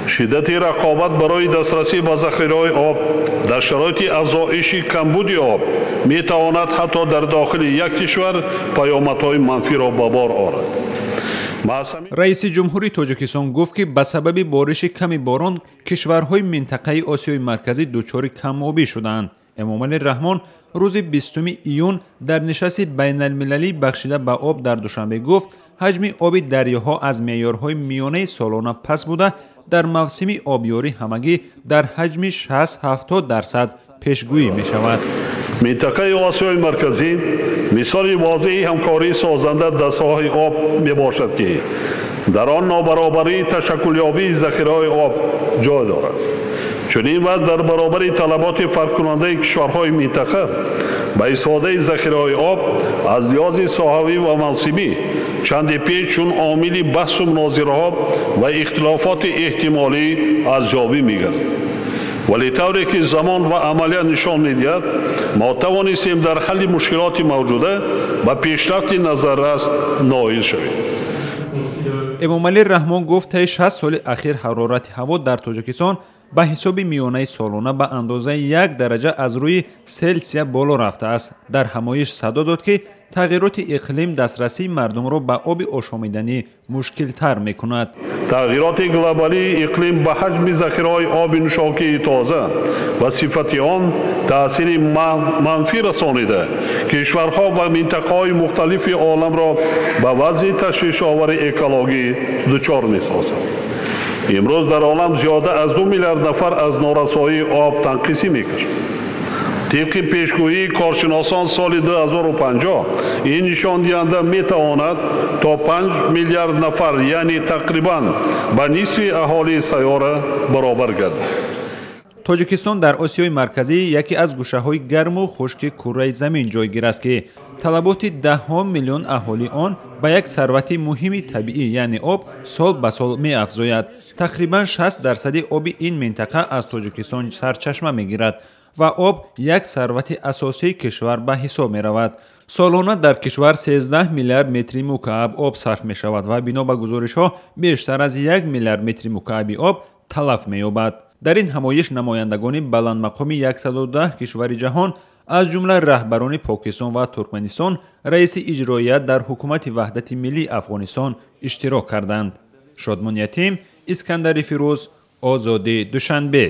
Шиддати рақобат барои дастрасӣ ба захираҳои об дар шароити афзоиши камбуди об метавонад ҳатто дар дохили як кишвар паёмадҳои манфиро ба бор орад. Раиси ҷумҳури Тоҷикистон гуфт, ки ба сабаби бориши ками борон кишварҳои минтақаи Осиёи Марказӣ дучори камобӣ шудаанд. Эмомалӣ Раҳмон рӯзи 20 июн дар нишасти байналмилалӣ бахшида ба об дар Душанбе гуфт, ҳаҷми оби дарёҳо аз меъёрҳои миёнаи солона паст буда, дар мавсими обёрӣ ҳамагӣ дар ҳаҷми 60-70% пешгӯӣ мешавад. Минтақаи Осиёи Марказӣ мисоли возеҳи ҳамкории созанда дар соҳаи об мебошад, ки дар он нобаробарии ташаккулёбии захираҳои об ҷой дорад. Чунин вазъ дар баробари талаботи фарқкунандаи кишварҳои минтақа ба истифодаи захираҳои об аз лиҳози соҳавӣ ва мавсимӣ чанде пеш чун омили баҳсу мунозираҳо ва ихтилофоти эҳтимолӣ арзёбӣ мегардид. Вале тавре ки замон ва амалият нишон медиҳад, мо тавонистем дар ҳалли мушкилоти мавҷуда ба пешрафти назаррас ноил шавем. Эмомалӣ Раҳмон гуфт, таи 60 соли ахир ҳарорати ҳаво дар Тоҷикистон ба ҳисоби миёнаи солона ба андозаи 1 дараҷа аз рӯи Селсия боло рафтааст. Дар ҳамоиш садо дод, ки тағйироти иқлим дастрасии мардумро ба оби ошомиданӣ мушкилтар мекунад. Тағйироти глобалии иқлим ба ҳаҷми захираҳои оби нӯшокии тоза ва сифати он таъсири манфӣ расонида, кишварҳо ва минтақаҳои мухталифи оламро ба вазъи ташвишовари экологӣ дучор месозад. Имрӯз дар олам зиёда аз 2 миллиард нафар аз норасоии об танқисӣ мекашанд. Тибқи пешгӯии коршиносон, соли 2050 ин нишондиҳанда метавонад то 5 миллиард нафар, яъне тақрибан ба нисфи аҳолии сайёра баробар гардад. Тоҷикистон дар Осиёи Марказӣ яке аз гӯшаҳои гарму хушки курраи замин ҷойгир аст, ки талаботи даҳҳо миллион аҳолии он ба як сарвати муҳими табиӣ, яъне об, сол ба сол меафзояд. Тақрибан 60% оби ин минтақа аз Тоҷикистон сарчашма мегирад ва об як сарвати асосии кишвар ба ҳисоб меравад. Солона дар кишвар 13 миллиард метри мукааб об сарф мешавад ва бино ба гузоришҳо бештар аз 1 миллиард метри мукааби об талаф меёбад. Дар ин ҳамоиш намояндагони баландмақоми 110 кишвари ҷаҳон, аз ҷумла раҳбарони Покистон ва Туркманистон, раиси иҷроия дар ҳукумати ваҳдати миллии Афғонистон иштирок карданд. Шодмон Ятим, Искандари Фирӯз, Озодӣ, Душанбе.